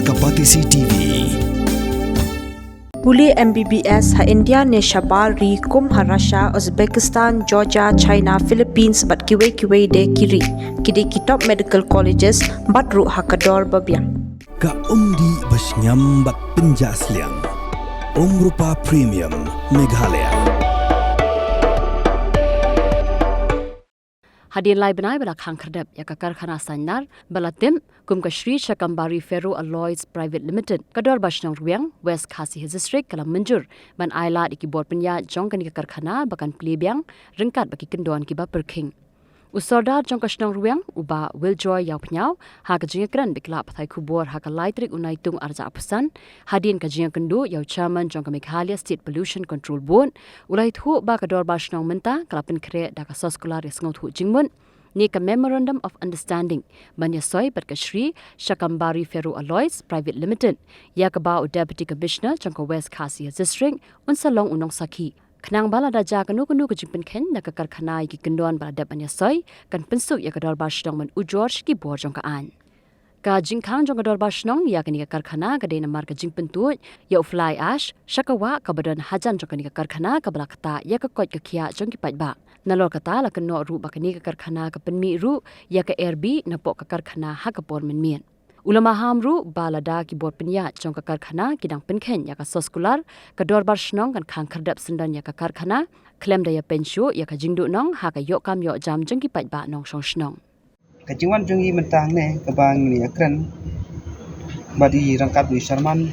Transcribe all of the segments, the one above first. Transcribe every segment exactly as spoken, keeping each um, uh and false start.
Ka Batesi T V. Pule M B B S ha India ne shabar ri kum ha Russia, Uzbekistan, Georgia, China, Philippines bad kiwei kiwei de ki ri. Ki dei ki top medical colleges bad ruh ha ka dor ba biang. Ka umdih ba shngiam bad pynjah sliang. Umrupa Premium Meghalaya. Hadien lai bnai ba la khang khyrdep ïa ka karkhana sainar ba la tip kum ka Sri Shakambari Ferro Alloys Private Limited, ka Dorbar Shnong Rwiang, West Khasi Hills District, ka la mynjur ban ai lad ïa ki bor pynïaid jong kane ka karkhana ba kan plie biang ryngkat bad ki kyndon kiba pyrkhing. U Sordar jong ka Shnong Rwiang, u Bah Wiljoy Ïawphniaw, ha ka jingïakren bad ki lad pathai khubor ha ka lai tarik u Naitung arhajar arphew san, hadien ka jingïakynduh ïa u Chairman jong ka Meghalaya State Pollution Control Board, u la ïathuh ba ka Dorbar Shnong mynta ka la pynkhreh da ka soskular ïasngewthuh jingmut ne ka Memorandum of Understanding ban ïasoi bad ka Sri Shakambari Ferro Alloys Private Limited, ïa kaba u Deputy Commissioner jong ka West Khasi Hills District un sa long u nongsakhi. Khnang ba lada jia kano kano ka jingpynkheiñ na ka karkhana ïa ki kyndon ba la dep ban ïasoi, kan pynsuk ïa ka Dorbar Shnong ban ujor sha ki bor jong ka aiñ. Ka jingkhang jong ka Dorbar Shnong ïa kane ka karkhana ka dei namar ka jingpyntuid ïa u fly ash sha ka wah kaba don hajan jong kane ka karkhana kaba la ktah ïa ka koit ka khiah jong ki paidbah. Nalor kata la kynnoh ruh ba kane ka karkhana ka pynmih ruh ïa ka air bih napoh ka karkhana ha ka por mynmiet. U la maham ruh ba lada ki bor pynïaid jong ka karkhana ki dang pynkheiñ ïa ka soskular, ka Dorbar Shnong kan khang khyrdep syndon ïa ka karkhana khlem da ïapeiñ shuh ïa ka jingduhnong ha ka ïoh kam ïoh jam jong ki paidbah nongshong shnong. Ka jingwan jong ngi mynta hangne kaba ngi ïakren bad i ryngkat u Sharman.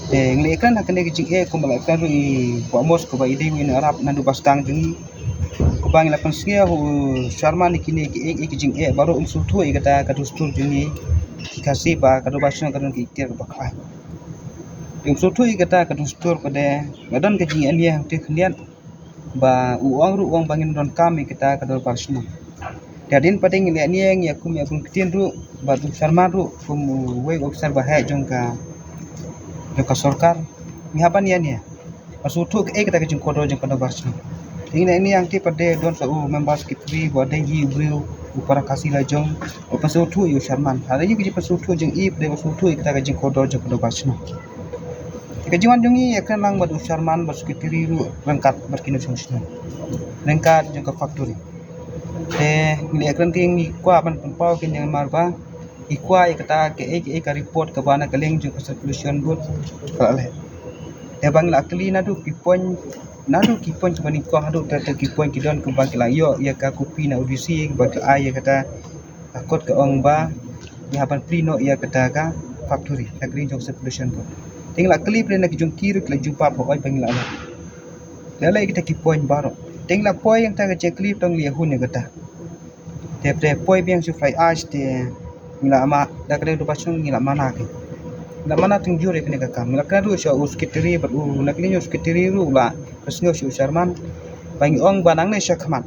Te ngi la ïakren ha kane ka jingeh kumba la ïakren ruh i Bah Amos kaba i dei u Arab naduh ba sdang jong ngi. Kaba ngi la pynsngew u Sharman ïa kine ki, ïa ki jingeh baroh um sngewthuh ïa kata ka dustur jong ngi ki Khasi ba ka Dorbar Shnong ka don ka ikhtiar kaba khlaiñ. Te um sngewthuh ïa kata ka dustur ba dei la don ka jingeh nia hangtei khyndiat. Ba u ong ruh u ong ba ngin donkam ïa kata ka Dorbar Shnong. Te hadien pat ngi leh nia ngi ïa kum ïa bun ktien ruh bad u Sharman ruh kum uwei u ophisar ba heh jong ka, jong ka sorkar. Ngi hap ban ïa nia ba sngewthuh kaei kata ka jingkordor jong ka Dorbar Shnong. Te ngi leh nia hangtei pat de don sa u member secretary ba dei hi u briew u para Khasi la jong u pynsngewthuh ïa u Sharman. Hadien ka jingpynsngewthuh jong i pat de ba sngewthuh ïa kata ka jingkordor jong ka Dorbar Shnong. Te ka jingwan jong ngi ïakren lang bad u Sharman bad secretary ruh ryngkat bad ki nongshong shnong ryngkat jong ka factory. Te ngi ïakren te ngi kwah ban pynpaw ki namar ba ngi kwah ïa kata kaei kaei ka report kaba na ka liang jong ka State Pollution Board ka la leh. Te ba ngi la kylli naduh ki point, naduh ki point kaba nyngkong haduh kata ki point ki don kaba ki la ïoh ïa ka copy na O D C kaba ki la ai ïa kata ka kot ka ong ba ngi hap ban plie noh ïa kata ka factory na ka liang jong ka State Pollution Board. Te ngi la kylli phi na ki jong ki ruh ki la jubab hooid ba ngi la leh. Leh leh kita ki point baroh. Te ngi la poi ïa kata ka jingkylli to ngi la ïahun ïa kata. Te phi poi biang sha fly ash te ngi la ma da ka liang Dorbar Shnong ngi la mana ki. Ngi la mana tyngjur ïa kane ka kam. Ngi la kren ruh sha u secretary bad u na ka liang u secretary ruh u la pynsngew sha u Sharman. Ba ngi ong ba nangne sha khmat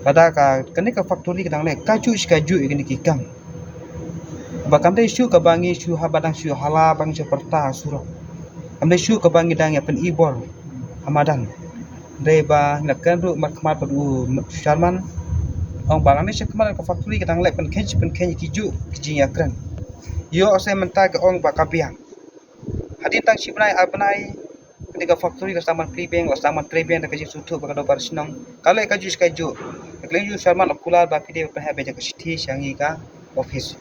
lada ka kane ka factory ka dang leh kajuh shi kajuh ïa kine ki kam. Ba kam dei shuh kaba ngi shu haba dang shu hala ba ngi shu pyrta ha surok. Kam dei shuh kaba ngi dang ïa pyn-i bor ha madan. Dei ba ngi la kren ruh markhmat bad u Sharman. Ong ba nangne sha khmat ka factory ka dang leh pynkheiñ shi pynkheiñ ki juh ki jingïakren. Ïoh se mynta ka ong ba ka biang. Hadien tang shi bnai ar bnai kane ka factory ka sdang ban plie biang, ka sdang ban trei biang da ka jingsngewthuh ba ka Dorbar Shnong ka leh kajuh shi kajuh. Ka liang u Sharman u kular ba phi dei ban pynhap beit ïa ka shithi sha ngi ka office.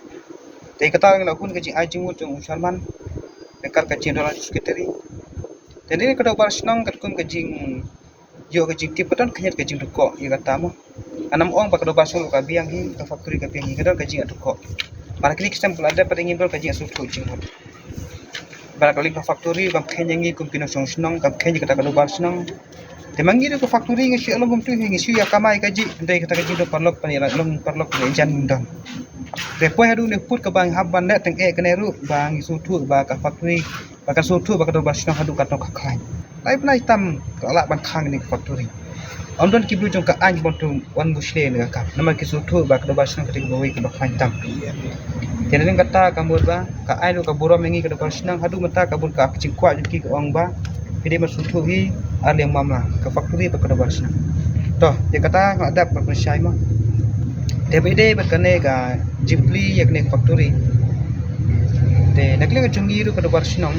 Te kata ngi la hun ka jingai jingmut jong u Sharman ryngkat ka jingdon u secretary. Te ngi ka Dorbar Shnong katkum ka jing ïoh ka jingtip ka don khyndiat ka jingdukok ïa kata mo. Ngan ym ong ba ka Dorbar Shnong ka biang hi, ka factory ka biang hi, ka don ka jingdukok. Ba na kine ki snem ba la dep pat ngim don ka jingsngewthuh jingmut. Ba na ka liang ka factory kam kheiñ ïa ngi kum ki nongshong shnong, kam kheiñ ïa kata ka Dorbar Shnong. Te ma ngi ruh ka factory ngi shu ïa long kumtu hi, ngi shu ïa kamai ka jingdei kata ka jingdon paralok, pan ïa long paralok ne jan ngim don. Te poi haduh ne put kaba ngi hap ban leh tang eh kane ruh ba ngi sngewthuh ba ka factory ba kan sngewthuh ba ka Dorbar Shnong haduh katno ka khlaiñ. Lai bnai tam ka la lah ban khang ïa kane ka factory. Ym don ki briew jong ka aiñ ban tu wan bush lane ïa ka kam. Namar ki sngewthuh ba ka Dorbar Shnong ka dei kaba wei kaba khlaiñ tam. Te na liang kata ka mut ba ka ai ruh ka burom ïa ngi ka Dorbar Shnong haduh mynta ka bun ka jingkwah jong ki ka ong ba phi dei ban sngewthuh hi ar liang mamla ka factory bad ka Dorbar Shnong. To, ïa kata nga la dep ban pynshai mo. Te ba ïadei bad kane ka jingplie ïa kane ka factory. Te na ka liang jong ngi ruh ka dorbar shnong,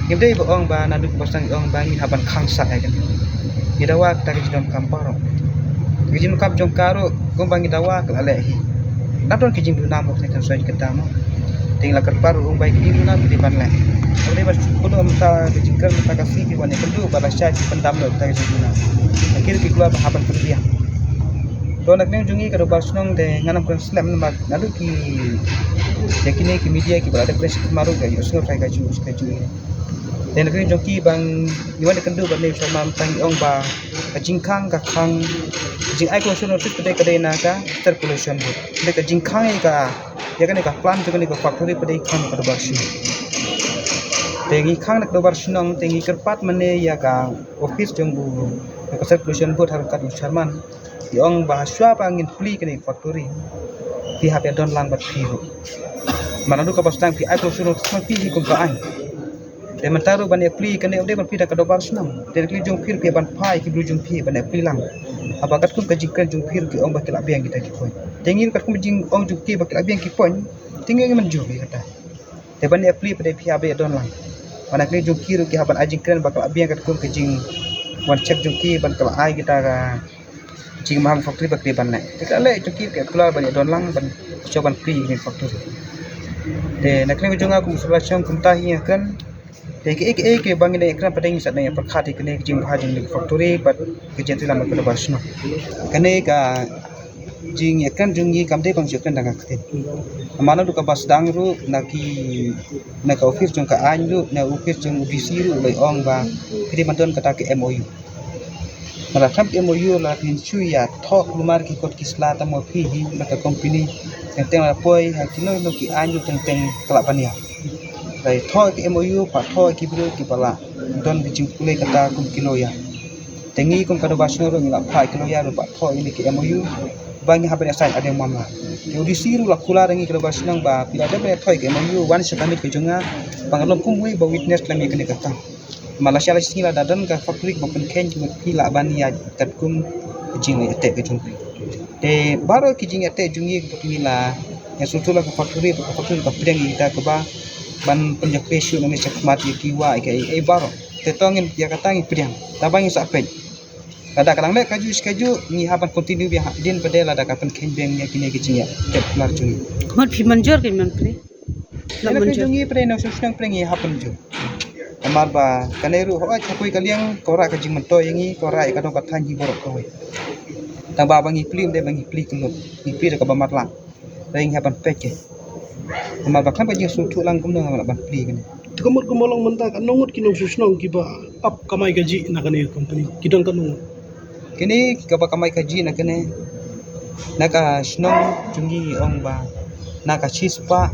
ngim dei ba ong ba naduh kaba sdang ong ba ngi hap ban khang sah ïa kane. Ngi dawa kata ka jingdonkam baroh. Ka jingdonkam jong ka ruh kumba ngi dawa ka la leh hi. Nang don ka jingduna mo kane kan soi kata mo. Te ngi la kyrpad ruh ong ba ka jingduna ki dei ban leh. Ka dei ba shu kynduh mynta ka jingkren mynta ka sngi ki wan ïakynduh ba lashai ki pyndam noh kata ka jingduna. Ki ruh ki kloi ba hap ban pynbiang. To na ka liang jong ngi ka dorbar shnong te ngan ym kren slem namar naduh ki, ïa kine ki media kiba la dep kren shakhmat ruh ka ïohsngew trai kajuh kajuh. Te na ka liang jong ki ba ngi wan ïakynduh bad ne u Sharma mynta ngi ong ba ka jingkhang ka khang, ka jingai closure notice ka dei, ka dei na ka State Pollution Board. Te ka jingkhang ïa ka, ïa kane ka plant jong kane ka factory ka dei khang ka dorbar shnong. Te ngi khang na ka dorbar shnong te ngi kyrpad mane ïa ka office jong u, ïa ka State Pollution Board ha ryngkat u Chairman. Ki ong ba shuwa ba ngin plie kane ka factory, phi hap ïa don lang bad phi ruh. Namar naduh kaba sdang phi ai closure notice ma phi hi kum ka aiñ. Te mynta ruh ban ïa plie kane ym dei ban plie da ka dorbar shnong. Te na ka liang jong phi ruh phi ban phai ki briew jong phi ban ïa plie lang. Haba katkum ka jingkren jong phi ruh ki ong ba ki la biang kita ki point. Te ngi ruh katkum ka jingong jong ki ba ki la biang ki point, te ngi ngi mynjur ïa kata. Te ban ïa plie pat de phi hap ïa don lang. Ba na ka liang jong ki ruh ki hap ban ai jingkren ba ka la biang katkum ka jingwan check jong ki ban ka la ai kita ka jingmaham factory ba ka dei ban leh. Te ka leh jong ki ka kular ban ïa don lang ban shu ban plie ïa ka factory. Te na ka liang jong nga kum u Sharma Shyong kumta hi nga kren. Te kaei kaei kaba ngi dang ïa kren pat de ngi sa dang ïa pyrkhat ïa kane ka jingbha jong ka factory bad ka jingïatreilang bad ka dorbar shnong. Kane ka jingïakren jong ngi kam dei ba ngi shu kren da ka ktien. Namar naduh kaba sdang ruh na ki, na ka office jong ka aiñ ruh, na office jong u D C ruh la ong ba ka dei ban don kata ka M O U. Lada khlem ka M O U la phin shu ïa thoh kulmar ki kot ki sla tang ma phi hi bad ka company. Teng teng la poi ha kino kino ki aiñ ruh teng teng ka lah ban ïa. Lada thoh ka M O U pat thoh ki briew kiba lah don ka jingpule kata kum ki lawyer. Te ngi kum ka dorbar shnong ruh ngi la phah ki lawyer ruh ba thoh ïa kane ka M O U ba ngi hap ban ïa sign ha kane ka mamla. Te u D C ruh la kular ïa ngi ka dorbar shnong ba phi la dep ban ïa thoh ïa ka M O U, wan sha ka miet ka jong nga ba ngan long kum uwei ba witness lem ïa kane ka kam. Namar lashai lashisngi lada don ka factory kaba pynkheiñ, phi lah ban ïaid katkum ka jingïateh ka jong phi. Te baroh ki jingïateh jong ngi kaba ngi la ïa sngewthuh la ka factory, ka factory ka pdiang ïa kita kaba ban pynjah pei shuh nangne shakhmat ïa ki wah ïa kiei kiei baroh. Te to ngin ïa kata ngi pdiang. Tangba ngi sa peit. Lada ka dang leh kajuh shi kajuh ngi hap ban continue biang hadien pat de lada ka pynkheiñ biang ïa kine ki jingïateh kular jong ngi. Ka mut phi mynjur ka man phi? Ïa la ka mynjur jong ngi pat de na u shnong pat de ngi hap mynjur. Namar ba kane ruh hooid ha kawei ka liang ka wanrah ka jingmyntoi ïa ngi, ka wanrah ïa ka dong ka thaiñ hi baroh kawei. Tangba ba ngi plie ym dei ba ngi plie kyllut, ngi plie da kaba matlah. Te ngi hap ban peit ke. Namar ba khlem ka jingsngewthuh lang kumno ngam lah ban plie kane. Te ka mut kumba long mynta katno ngut ki nongshong shnong kiba ap kamai kajih na kane ka company, ki don katno ngut? Kine kiba kamai kajih na kane, na ka shnong jong ngi ong ba na ka shispah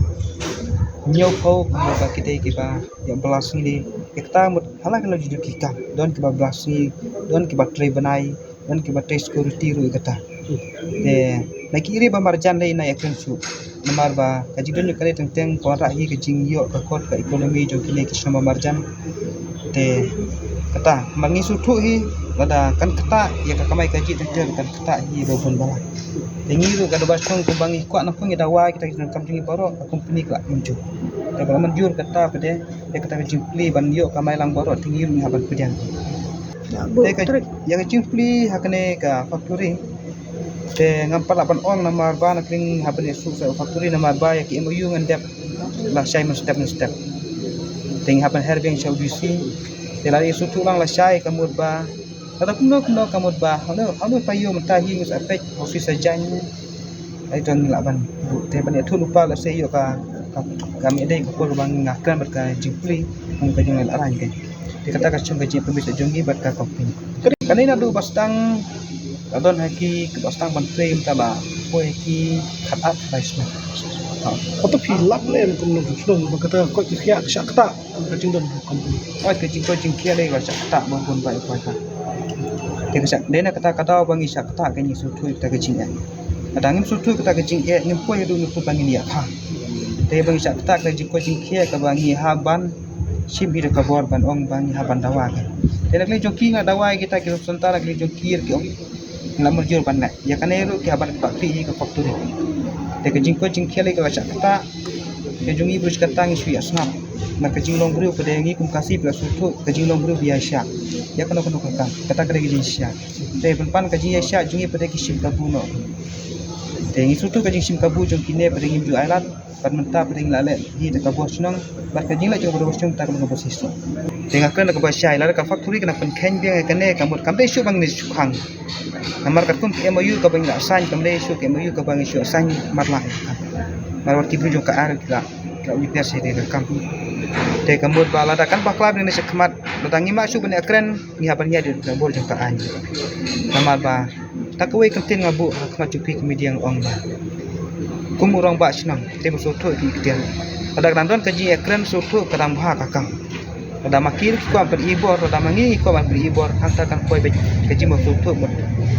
hynñiewphew kumba ki dei kiba ïa bylla sngi. Te kata mut ha la ki la ju ki kam, don kiba bylla sngi, don kiba trei bnai, don kiba trei security ruh ïa kata. Te na ki area ba marjan lei na ïa kren shuh. Namar ba ka jingdon ïa ka lei teng teng ka wanrah hi ka jingïoh ka kot ka economy jong kine ki shnong ba marjan. Te kata ma ngi sngewthuh hi lada kan ktah ïa ka kamai kajih teng teng kan ktah hi ba bun balang. Te ngi ruh ka dorbar shnong kumba ngi kwah nangkong ngi dawa kita ki jingdonkam jong ngi baroh ka company ka la mynjur. Te ba la mynjur kata pat de ïa kata ka jingplie ban ïoh kamai lang baroh te ngi ruh ngi hap ban pdiang. Te ka, ïa ka jingplie ha kane ka factory te ngam pat lah ban ong namar ba na ka liang hap ban ïa shu sa factory namar ba ïa ki M O U ngan dep lashai mynstep mynstep. Te ngi hap ban her biang sha u D C. Te la ïa sngewthuh lang lashai ka mut ba lada kumno kumno ka mut ba hano hano pa ïoh mynta hi ngi sa peit office sa jaiñ. Ai to ngi lah ban buh te ban ïathuh lypa lehse ïoh ka, ka, ka mih dei ka por ba nga kren bad ka jingplie kum ka jong ngi la rang te. Te kata ka shong ka jingpynbeit jong ngi bad ka company. Kane naduh ba sdang ka don ha ki kiba sdang ban trei mynta la poi ha ki khatar khatar snem. Kata phi lap lem kum nongshong shnong ba kata ka koit ka khiah ka shah ktah ka jingdon company. Oi ka jingkoit jingkhiah lei ka shah ktah ba bun ba ïa poi ka. Te ka shah dei na kata ka daw ba ngi shah ktah ka ngi sngewthuh ïa kata ka jingeh. Lada ngim sngewthuh ïa kata ka jingeh ngim poi haduh ngim poi ba ngin ïa kha. Te ba ngi shah ktah ka jingkoit jingkhiah kaba ngi hap ban shim hi da ka bor ban ong ba ngi hap ban dawa ka. Te na ka liang jong ki nga dawa ïa kita ki rep center na ka liang jong ki ki ong ngi la mynjur ban leh ïa kane ruh ki hap ban kpah phi hi ka factory. Te ka jingkoit jingkhiah lei ka la shah ktah. Ka jong ngi briew kata ngi shu ïa sngap. Namar ka jinglong briew pat de ngi kum Khasi pat la shu thuh ka jinglong briew ba ïa sha. Ïa kano kano ka kam. Kata ka dei ka jingshisha. Te pynban ka jingïa sha jong ngi pat de ki shim kabu noh. Te ngi shu thuh ka jingshim kabu jong kine pat de ngi ju ai lad. Bad mynta pat de ngi la leh hi da ka bor shnong. Bad ka jingleh jong ka bor shnong ta ka bor shisha. Te nga kren da kaba shai lada ka factory ka nang pynkheiñ biang ïa kane ka mut kam dei shuh ba ngi shu khang. Namar katkum ka M O U kaba ngi la sign kam dei shuh ka M O U kaba ngi shu sign marla. Namar wat ki briew jong ka ar ki la ki la ïa pyrshah ïa ka kam. Te ka mut ba lada kan bakla biang ne shakhmat lada ngi ma shuh ban ïa kren ngi hap ban ïa dei ka bor jong ka aiñ. Namar ba ta kawei ka ktien nga buh ha khmat jong phi ka media nga ong ba kum u rangbah shnong te ba shu thuh ki ktien. Lada ka dang don ka jingïakren shu thuh ka dang bha ka kam. Lada ma ki ruh ki kwah ban i bor, lada ma ngi ngi kwah ban i bor, hangta kan poi beit ka jingmut shu thuh mut.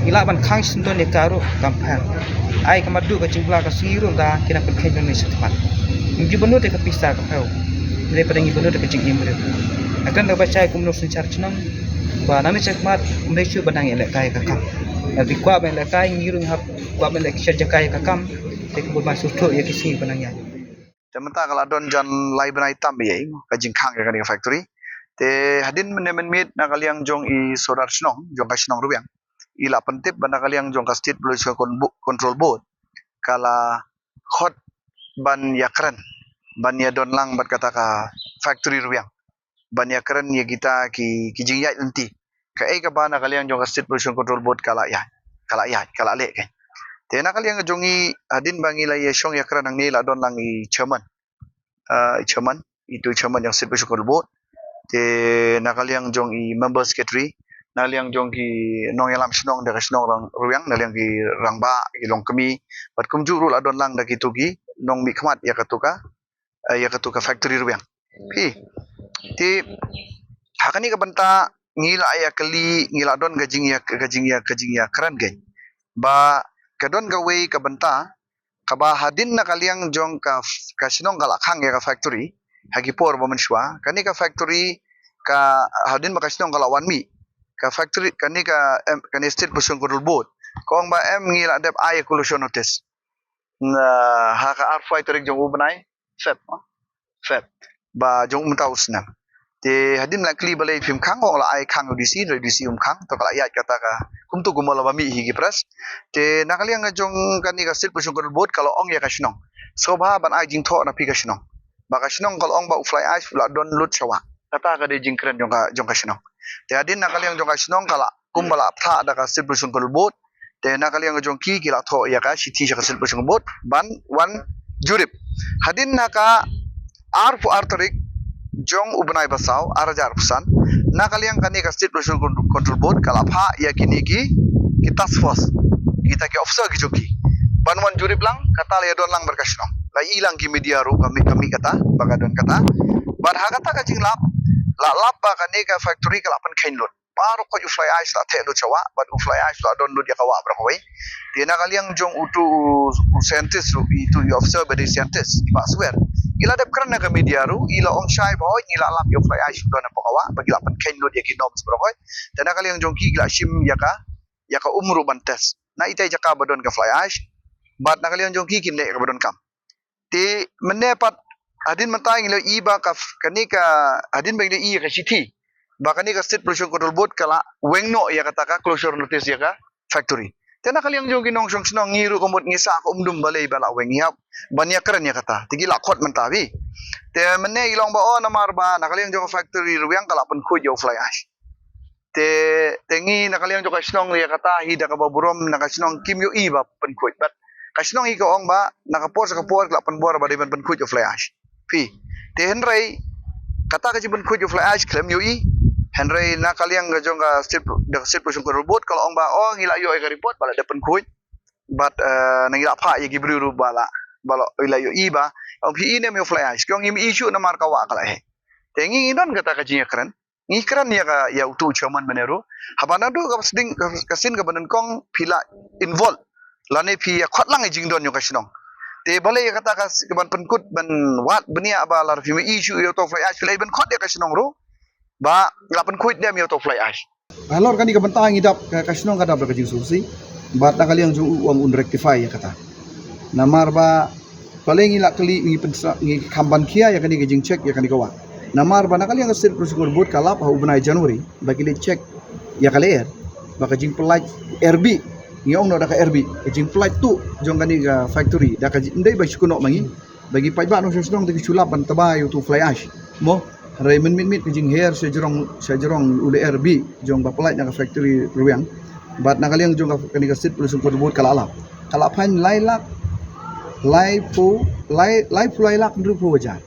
Ngi lah ban khang shisien don ïa ka ruh kam pher. Ai ka madu ka jingpla ka sngi ruh lada ki nang pynkheiñ don ne sha khmat. Ngi ju bynnud ïa ka pisa ka phew. Ngi dei pat ngi bynnud ïa ka jingim ruh. Akan da ba shai kumno synshar shnong. Ba nang ne sha khmat, ngi dei shu ba nang ïalehkai ka kam. Lada ki kwah ban ïalehkai ngi ruh ngi hap kwah ban ïalehkai ka kam. Te ka bun ban shu thuh ïa ki sngi ba nang ïa. Te mynta ka la don jan lai bnai tam ïa i ka jingkhang ïa kane ka factory. Te hadien mynne mynmiet na ka liang jong i sordar shnong jong ka shnong Rwiang i la pyntip ba na ka liang jong ka State Pollution Con- Control Board ka la khot ban ïakren ban ïadon lang bad kata ka factory Rwiang ban ïakren ïa kita ki ki jingïaid lynti. Kaei kaba na ka liang jong ka State Pollution Control Board ka la ïaid, ka la ïaid, ka la leh kein. Te na ka liang jong i hadien ba ngi la ïa shong ïakren hangne la don lang i chairman, ah, i chairman, itu i chairman jong State Pollution Control Board. Te na ka liang jong i member secretary, na liang jong ki nongïalam shnong da ka shnong Rang- Rwiang, na liang ki rangbah, ki longkmie, bad kumjuh ruh la don lang da kitu ki nongmihkhmat ïa katu ka, eh, ïa katu ka factory Rwiang. Phi. Te ha kane ka bynta ngi la ïa kylli, ngi la don ka jingïa, ka jingïa, ka jingïakren kein. Ba ka don kawei ka bynta kaba hadien na ka liang jong ka, ka shnong ka la khang ïa ka factory ha ki por ba mynshuwa. Kane ka factory ka hadien ba ka shnong ka la wan mih ka factory kane ka, em, kane State Pollution Control Board ka ong ba em ngi la dep ai closure notice. Na ha ka arphew tarik jong u bnai Feb, Feb ba jong mynta u snem. Te hadien la kylli balei phim khang, ong la ai khang u D C, u D C um khang, to ka la ïaid kata ka kumtu kumba la ba mih hi ki press. Te na ka liang jong kane ka State Pollution Control Board ka la ong ïa ka shnong sngewbha ban ai jingthoh na phi ka shnong. Ba ka shnong ka la ong ba u fly ash u la don lut sha wah. Kata ka dei jingkren jong ka, jong ka shnong. Te hadien na ka liang jong ka shnong ka la kumba la pynthah da ka State Pollution Control Board. Te na ka liang jong ki ki la thoh ïa ka shithi sha ka State Pollution Control Board ban wan jurip. Hadien na ka arphew ar tarik jong u bnai ba saw, ar hajar arphew san, na ka liang kane ka State Pollution Con- Control Board ka la phah ïa kine ki, ki task force, kita ki officer ki jong ki ban wan jurip lang, kata la ïa don lang bad ka shnong. La i lang ki media ruh ka mih, ka mih kata ba ka don kata. Bad ha kata ka jinglap la lap ba kane ka factory ka la pynkheiñ lut. Baroh khoit u fly ash la theh lut sha wah bad u fly ash la don lut ïa ka wah baroh kawei. Te na ka liang jong utu u, u scientist ruh, itu i officer ba dei scientist i Bah Swer, i la dep kren na ka media ruh, i la ong shai ba hooid ngi la lap ïa u fly ash don hapoh ka wah ba ki la pynkheiñ lut ïa ki norms baroh kawei. Te na ka liang jong ki ki la shim ïa ka, ïa ka um ruh ban test. Na itai jaka ba don ka fly ash bad na ka liang jong ki kin leh ïa kaba donkam. Te mynne pat hadien mynta ngi la i ba ka f- kane ka hadien ba ngi la i ka shithi ba kane ka State Pollution Control Board ka la weng noh ïa kata ka closure notice ïa ka factory. Te na ka liang jong ki nongshong shnong ngi ruh ka mut ngi sah ka umdum balei ba la weng, ngi hap ban ïakren ïa kata. Te ki la khot mynta phi. Te mynne i long ba o namar ba na ka liang jong ka factory Rwiang ka la pynkhuid ïa u fly ash. Te, te ngi na ka liang jong ka shnong ïa kata hi da kaba burom na ka shnong kim ïohi ba pynkhuid. Bad ka shnong hi ka ong ba na ka por sha ka por ki la pynbor ba dei ban pynkhuid ïa u fly ash. Phi. Te hynrei kata ka jingpynkhuid ïa u fly ash khlem ïohi. Hynrei na ka liang ka jong ka State, da ka State Pollution Control Board ka la ong ba o ngi la ïoh ïa ka report ba la dep pynkhuid. Bad, eh, nang i la phah ïa ki briew ruh ba la, ba la, i la ïohi ba ong phi i ne em ïa u fly ash. Ki ong ngim i shuh namar ka wah ka la heh. Te ngi ngi don kata ka jingïakren. Ngi kren ïa ka, ïa utu u chairman mynne ruh. Haba naduh ka sding ka, ka sien kaba nyngkong phi la involve lane phi ïa khot lang ïa jingdon ïa ka shnong. Te balei ïa kata ka s- kaban pynkut ban wad bniah ba lada phim i shuh ïa utu u fly ash phi la i ban khot ïa ka shnong ruh ba la pynkhuid dem ïa utu u fly ash. Halor kane ka bynta ngi dap ka, ka shnong ka dap da ka jingsngewsih. Bad na ka liang jong u ong un rectify ïa kata. Namar ba Balei ngi la kylli, ngi pynsa, ngi kham ban khia ïa kane ka jingcheck ïa kane ka wah? Namar ba na ka liang ka State Pollution Control Board ka lap ha u bnai January ba ki leit check ïa ka lyer ba ka jingpyllait, air bih, ngi ong noh da ka air bih, ka jingpyllait tuh jong kane ka factory da ka jing, ym dei ba shu kynnoh ma ngi, ba ki paidbah nongshong shnong te ki shu lap ban tba ïa utu u fly ash mo. Hynrei mynmiet miet ka jingher sha jrong, sha jrong u lyer bih jong ba pyllait na ka factory rwiang. Bad na ka liang jong ka, kane ka State Pollution Control Board ka la lap, ka la fine lai lak laiphew, lai, laiphew lai lak hynriewphew hajar.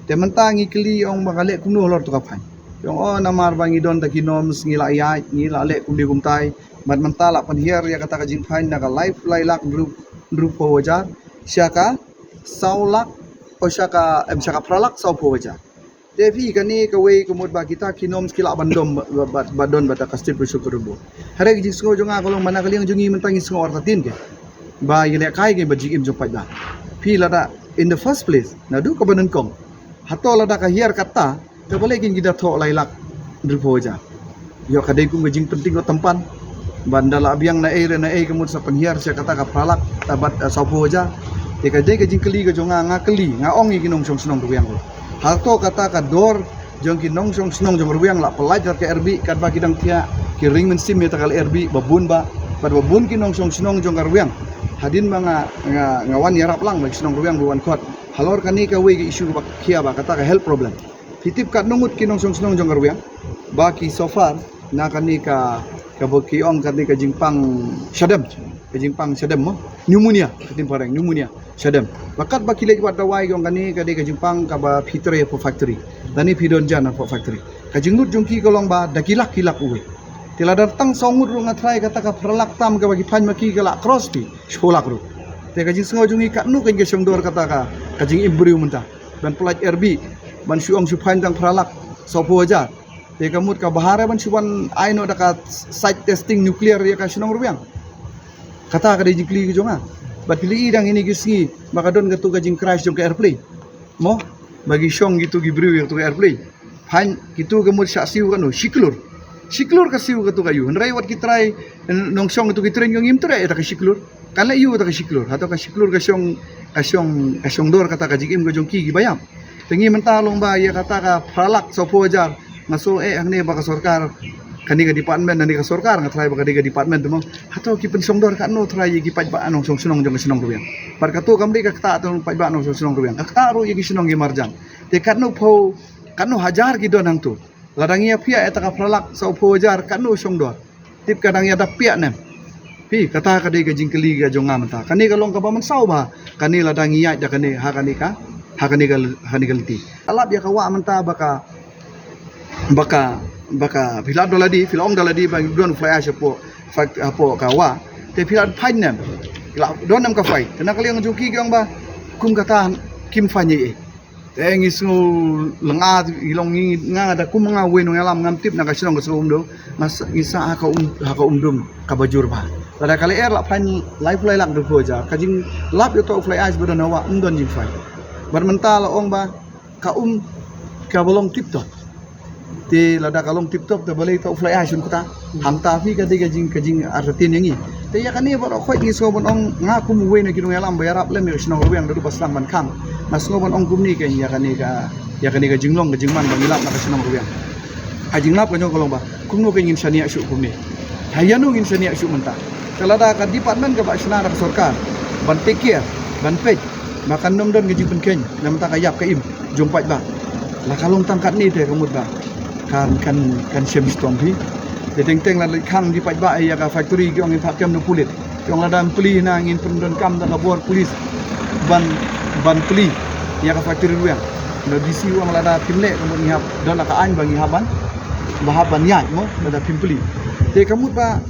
Te mynta ngi kylli, ong ba ka leh kumno halor tu ka fine. Ki ong, oh, namar ba ngi don da ki norms, ngi la ïaid, ngi la leh kumne kumtai. Bad mynta la pynhiar ïa kata ka jingfine na ka laiphew lai lak hynriew, hynriewphew hajar sha ka saw lak, o sha ka, em, sha ka phra lak sawphew hajar. Te phi, kane kawei ka mut ba kita ki norms ki lah ban don ba, ba, ba, ba don bad ka State Pollution Control Board. Hynrei ka jingsngew jong nga ka long ba na ka liang jong ngi mynta ngi sngew artatien ke ba ïalehkai ke bad jingim jong paidbah. Phi, lada in the first place, naduh kaba nyngkong, hato lada ka hiar kata, te balei kin ki da thoh lai lak hynriewphew hajar? Ïoh ka dei kum ka jingpynting ka tympan. Ban da la biang na ei re na ei ka mut sa pynhiar sha kata ka phra lak, ah, bad, ah, sawphew hajar. Te ka dei ka jingkylli ka jong nga, nga kylli, nga ong ïa ki nongshong shnong rwiang ruh. Hato kata ka dor jong ki nongshong shnong jong rwiang la pyllait da ka air bih katba ki dang thiah, ki ring mynsiem ïa ta ka air bih ba bun ba, bad ba bun ki nongshong shnong jong ka rwiang. Hadien ba nga, nga, nga wan ïarap lang ba ki shnong rwiang ba wan khot halor kane kawei ka issue ba khia ba kata ka health problem. Phi tip katno ngut ki nongshong shnong jong ka rwiang ba ki suffer na kane ka, kaba ki ong kane ka jingpang shadem, ka jingpang shadem mo, pneumonia, ka ktien phareng pneumonia, shadem. Ba katba ki leit wad dawai ki ong kane ka dei ka jingpang kaba phi trei hapoh factory, lane phi don jan hapoh factory. Ka jinglut jong ki ka long ba da ki lak ki lak uwei. Te lada tang saw ngut ruh nga tharai kata ka phra lak tam kaba ki fine ma ki ka la cross phi shiphew lak ruh. Te ka jingsngew jong ngi, katno kan ka shong dor kata ka, ka jingim briew mynta ban pyllait air bih, ban shu ong shu fine tang phra lak sawphew hajar. Te ka mut ka bha re ban shu ban ai noh da ka site testing nuclear ïa ka shnong rwiang. Kata ka dei jingkylli ka jong nga. Bad phi la i dang ine ki sngi ba ka don katu ka jingcrash jong ka airplane mo, ba ki shong kitu ki briew ïa katu ka airplane. Phan kitu ka mut shah siew kano, shi klur. Shi klur ka siew katu ka ïew. Hynrei wat ki trai, eh, nongshong kitu ki train ka ngim trei ïa ta ka shi klur. Kan leh ïew ta ka shi klur. Hato ka shi klur ka shong, ka shong, ka shong dor kata ka jingim ka jong ki kiba ïap. Te ngi mynta long ba ïa kata ka phra lak sawphew hajar. Nga sngew eh hangne ba ka sorkar, kane ka department, kane ka sorkar, nga tharai ba kane ka department te mo. Hato ki pynshong dor katno tharai ïa ki paidbah nongshong shnong jong ka shnong rwiang. Bad kato kam dei ka ktah tang paidbah nongshong shnong rwiang. Ka ktah ruh ïa ki shnong ki marjan. Te katno phew, katno hajar ki don hangto. Lada ngi ïa phiah ïa ta ka phra lak sawphew hajar, katno shong dor? Tip ka dang ïa dap piah ne em? Phi, kata ka dei ka jingkylli ka jong nga mynta. Kane ka long kaba mynsaw ba kane lada ngi ïaid da kane, ha kane ka, ha kane ka, ha kane ka lynti. Ka lap ïa ka wah mynta ba ka, ba ka, ba ka, phi la don lade, phi la ong da lade ba don fly ash hapoh, fak-, hapoh ka wah. Te phi la fine ne em? Phi la don ne em ka fine? Te na ka liang jong ki ki ong ba kum kata kim fine ei ei. Te ngi sngew lynga, ngi long ngi, nga da kum nga uwei nongïalam, ngam tip na ka shnong ka shnong Umdum. Nga sa, ngi sah ha ka um, ha ka Umdum kaba jur bha. Lada ka lyer la fine laiphew lai lak hynriewphew hajar, ka jinglap ïa uto u fly ash ba don ha wah ym don jingfine. Bad mynta la ong ba ka um kaba long tip top. Te lada ka long tip top te balei uto u fly ash un ktah? Hangta phi ka dei ka jing, ka jingartatien ïa ngi. Te ïa kane baroh khoit ngi sngew ban ong, nga kum uwei na ki nongïalam ba ïarap lem ïa ka shnong rwiang naduh ba sdang ban khang, nga sngew ban ong kumne kein ïa kane ka, ïa kane ka jinglong ka jingman ba ngi lap na ka shnong rwiang. Ka jinglap ka jong ka long ba kumno kein ngin shaniah shuh kumne? Ha ïano ngin shaniah shuh mynta? Te lada ka department kaba shna da ka sorkar ban take care, ban peit ba kan ym don ka jingpynkheiñ na bynta ka ïap ka im jong paidbah. La ka long tang katne te ka mut ba kan, kan, kan shem shitom phi. Te teng teng la leit khang ki paidbah ïa ka factory ki ong ngin phah kem na pulit. Ki ong lada ym plie na ngin pyndonkam da ka bor pulit ban, ban plie ïa ka factory rwiang. Na D C u ong lada phim leh ka mut ngi hap don la ka aiñ ba ngi hap ban, ba hap ban ïaid mo lada phim plie. Te ka mut ba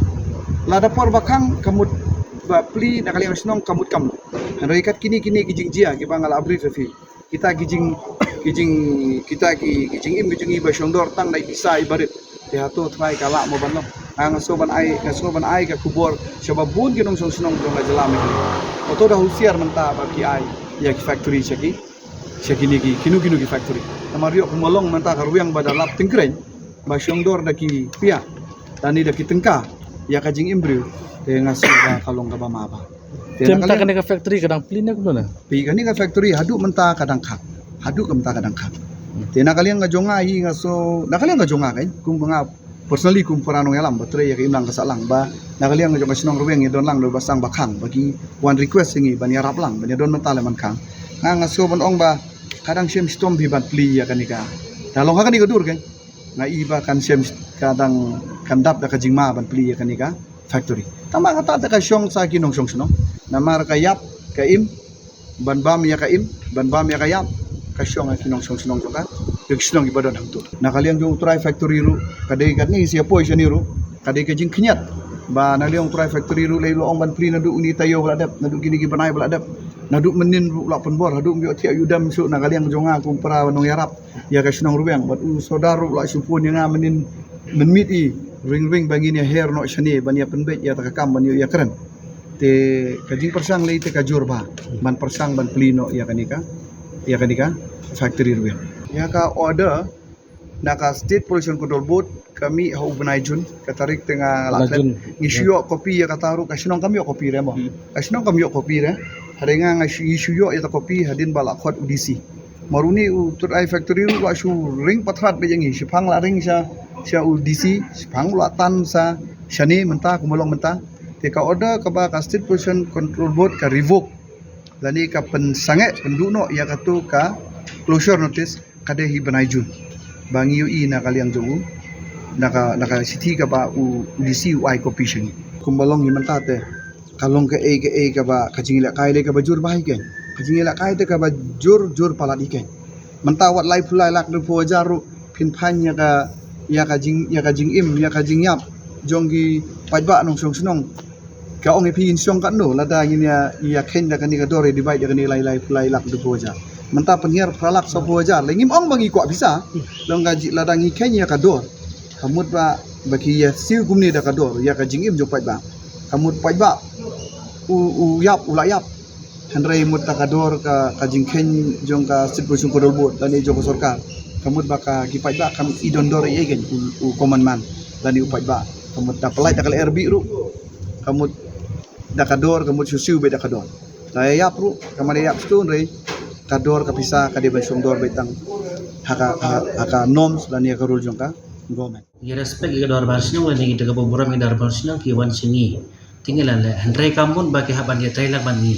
lada por ba khang ka mut ba plie na ka liang shnong ka mut kam. Hynrei kat kine kine ki jingjia kiba nga la brief ïa phi. Kita ki jing, ki jing, kita ki, ki jingim ki jong ngi ba shong dor tang da i pisa i barit. Te hato trai ka lah mo ban long? Nga, nga sngew ban ai, nga sngew ban ai ka khubor sha ba bun ki nongshong shnong jong ka jylla Meghalaya. Hato da husiar mynta ba ki ai ïa ki factory sha ki, sha kine ki, kino kino ki factory. Namar ïoh kumba long mynta ka rwiang ba da lap tyngkreiñ ba shong dor da ki pia, da ni da ki tyngka ïa ka jingim briew. Te nga sngew ba ka long kaba ma ba. Te mynta kane ka factory ka dang plie ne kumno? Plie kane ka factory haduh mynta ka dang khang. Haduh ka mynta ka dang khang. Te na ka liang ka jong nga hi nga sngew, na ka liang ka jong nga kan, kum nga personally kum para nongïalam ba trei ïa ka imlang ka sahlang ba na ka liang ka jong ka shnong Rwiang ïa don lang da ba sdang ba khang ba ki wan request ïa ngi ban ïarap lang ban ïa don mynta leh man khang. Nga nga sngew ban ong ba ka dang shem shitom hi ban plie ïa kane ka. Da long ha kane ka dur kan. Nga i ba kan shem ka dang kan dap da ka jingma ban plie ïa kane ka factory. Tangba kata te ka shong sa ki nongshong shnong. Namar ka ïap ka im ban bam ïa ka im ban bam ïa ka ïap ka shong ha ki nongshong shnong jong ka. Ki shnong kiba don hangto. Na ka liang jong u trai factory ruh ka dei katne sia poi shane ruh ka dei ka jingkhñiat. Ba na liang u trai factory ruh lei lo ong ban plie naduh uni taïew ba la dep naduh kine ki bnai ba la dep. Naduh mynnin ruh la pynbor haduh ym ïoh thiah ïoh dem shuh na ka liang jong nga kum para nongïarap ïa ka shnong Rwiang bad u sordar ruh la shu phone ïa nga mynnin mynmiet i ring ring ba ngin ïa her noh shane ban ïa pynbeit ïa ta ka kam ban ïoh ïa kren. Te ka jingpyrshang lei te ka jur ba ban pyrshang ban plie noh ïa kane ka ïa kane ka factory Rwiang. Ïa ka order na ka State Pollution Control Board ka mih ha u bnai Jun ka tarik te nga la klet. Ngi shu ïoh copy ïa kata ruh ka shnong kam ïoh copy re mo. Ka shnong kam ïoh copy re. Hare nga nga shu ïoh ïa ta copy hadien ba la khot u D C. Mar une u trai factory ruh la shu ring pathrat beit ïa ngi, shiphang la ring sha sha u D C, shiphang la tan sa shane mynta kumba long mynta. Te ka order kaba ka State Pollution Control Board ka revoke lane ka pynsangeh pynduh noh ïa katu ka closure notice ka dei hi bnai Jun. Ba ngi ïohi na ka liang jong u na ka na ka shithi kaba u D C u ai copy sha ngi. Kumba long hi mynta te ka long kaei kaei kaba ka jingïalehkai lei kaba jur ba hi ken. Ka jingïalehkai te kaba jur jur palat hi ken. Mynta wat laiphew lai lak duphew hajar ruh phin phaiñ ïa ka ïa ka jing ïa ka jingim ïa ka jingïap jong ki paidbah nongshong shnong. Ka ong ïa phi ngin shong katno lada ngin ïa ïa kheiñ da kane ka dor ïa divide ïa kane laiphew lai lak duphew hajar. Mynta pynhiar phra lak sawphew hajar lei ngim ong ba ngi kwah pisa. Long ka jing lada ngi kheiñ ïa ka dor. Ka mut ba ba ki ïa siew kumne da ka dor ïa ka jingim jong paidbah. Ka mut paidbah u u ïap u la ïap. Hynrei mut da ka dor ka ka jingkheiñ jong ka State Pollution Control Board lane jong ka sorkar. Ka mut ba ka ki paidbah kam i don dor ïa ken u u common man lane u paidbah. Ka mut da pynlait da ka lyer bih ruh. Ka mut da ka dor ka mut shu siew beit da ka dor. Da ïap ruh ka mane ïap stun rei ka dor ka pisa ka dei ban shong dor beit tang ha ka ha ka norms lane ka rule jong ka government. Ngi respect ïa ka dorbar shnong lane kita kiba burom ïa ka dorbar shnong ki wan sha ngi. Te ngi la leh hynrei kam bun ba ki hap ban ïatrei lang bad ngi.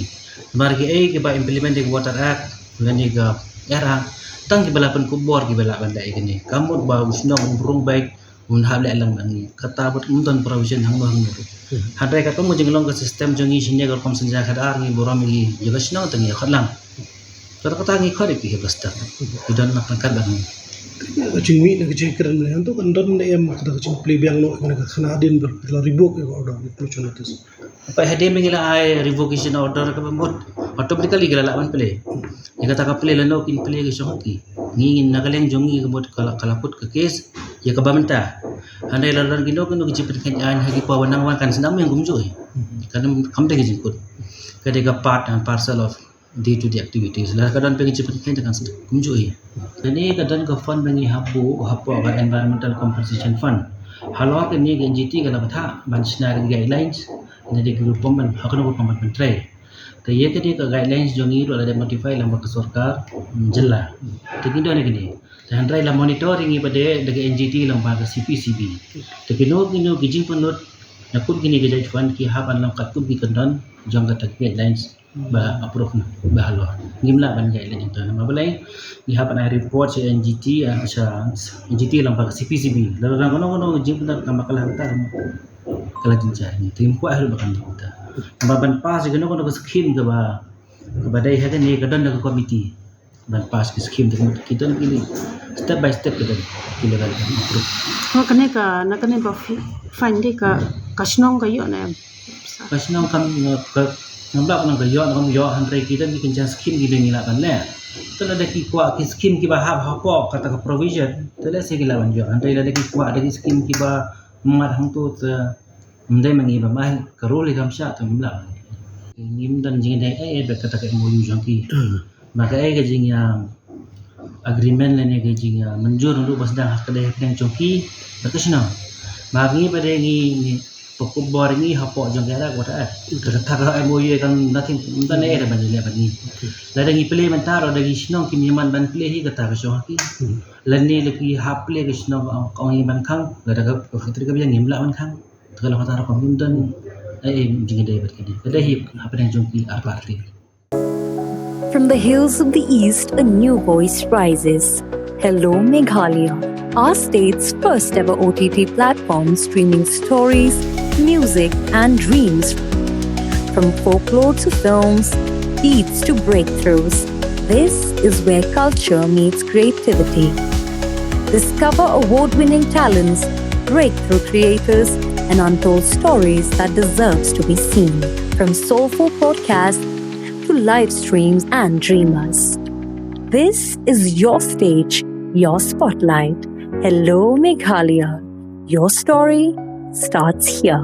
Namar kiei kiba implement ïa ka Water Act lane ka Air Act tang kiba la pynkup bor kiba lah ban leh ïa kane. Kam bun ba u shnong u brung beit un hap leh lang bad ngi. Kata bad um don provision hangno hangno ruh. Hynrei katkum ka jinglong ka system jong ngi shane ka rukom synshar khadar ngi burom ïa ka shnong te ngi ïa khot lang. Kata kata ngi khot ïa ki ha plastik. Ki don na pangkat ba ngi. Ka jingmih na ka jingkren ne hangto kan don ne em kata ka jingplie biang noh ïa ka khana hadien ba la revoke ïa ka order ïa pollution notice. Peit hadien ba ngi la ai revocation order kaba mut automatically ki la lah ban plie. Ïa kata ka plie lano kin plie ka shong ha ki. Ngi na ka liang jong ngi ka mut ka la ka la put ka case ïa kaba mynta. Hynrei la don kino kino ki jingpynkheiñ aiñ ha ki paw ba nang wan kan sdang mih kumjuh hi. Kan kam dei ka jingkut. Ka dei ka part and parcel of day to day activities. Lada ka don phi ka jingpynkheiñ te kan sdang kumjuh hi. Kane ka don ka fund ba ngi hap buh hapoh ka Environmental Compensation Fund. Halor kane ka N G T ka la bthah ban shna ka guidelines na dei ka rukom ban ha kano ka rukom ban pyntrei. Te ïa kane ka guidelines jong ngi ruh la dep notify lang bad ka sorkar jylla. Te ngi don ïa kane. Te hynrei la monitor ïa ngi pat de da ka N G T lang bad ka C P C B. Te kino kino ki jingpynlut na kum kine ki joint fund ki hap ban long katkum ki kyndon jong kata ka guidelines. Ba approve na ba halor ngim lah ban ïaid leh ïa kata namar balei ngi hap ban ai report sha N G T, ah, sha N G T lang ba ka C P C B lada dang kano kano jingpyndonkam ba ka la hangta ka la jynjar ngi te ngim kwah ruh ba kan dei kumta. Namar ban pass ïa kano kano ka skim kaba kaba dei ha kane ka don da ka committee ban pass ki skim te ki don ki step by step ka don ki level ban approve. Ho kane ka na kane ba fi- fine dei ka ka shnong ka ïoh na em. Ka shnong kam, eh, ka ngam lah ban ong ka ïoh ne kam ïoh hynrei ki don ki kynja skim kiba ngi lah ban leh. Te lada ki kwah ki skim kiba hap hapoh kata ka provision te lehse ki lah ban ïoh hynrei lada ki kwah da ki skim kiba mat hangto te ym dei ma ngi ba mai ka rule hi kam shah te ngim lah ban leh. Ngim don jingdei ei ei bad kata ka M O U jong ki. Ba kaei ka jingïa agreement lane ka jingïa mynjur naduh ba sdang ha ka dei ha pdeng jong ki bad ka shnong. Ba ngi ba dei ngi ngi Ko khubor ngi hapoh jong ka rak wat eh. Ka kata ka M O U kan nothing mynta ne da ban ïaleh ban ngi. Lada ngi plie mynta ruh da ngi shnong kim ïaman ban plie hi kata ka shong ha ki. Lane la ki hap plie ka shnong ka ong ïa ban khang lada ka factory ka biang ngim lah ban khang. Ka long kata ruh kam don eh jingïadei bad ki dei. Ka dei hi hapdeng jong ki ar party. From the hills of the East, a new voice rises. Hello Meghalaya, our state's first ever O T T platform streaming stories, music, and dreams. From folklore to films, beats to breakthroughs, this is where culture meets creativity. Discover award winning talents, breakthrough creators, and untold stories that deserves to be seen. From soulful podcasts to live streams and dreamers. This is your stage, your spotlight. Hello Meghalaya. Your story starts here.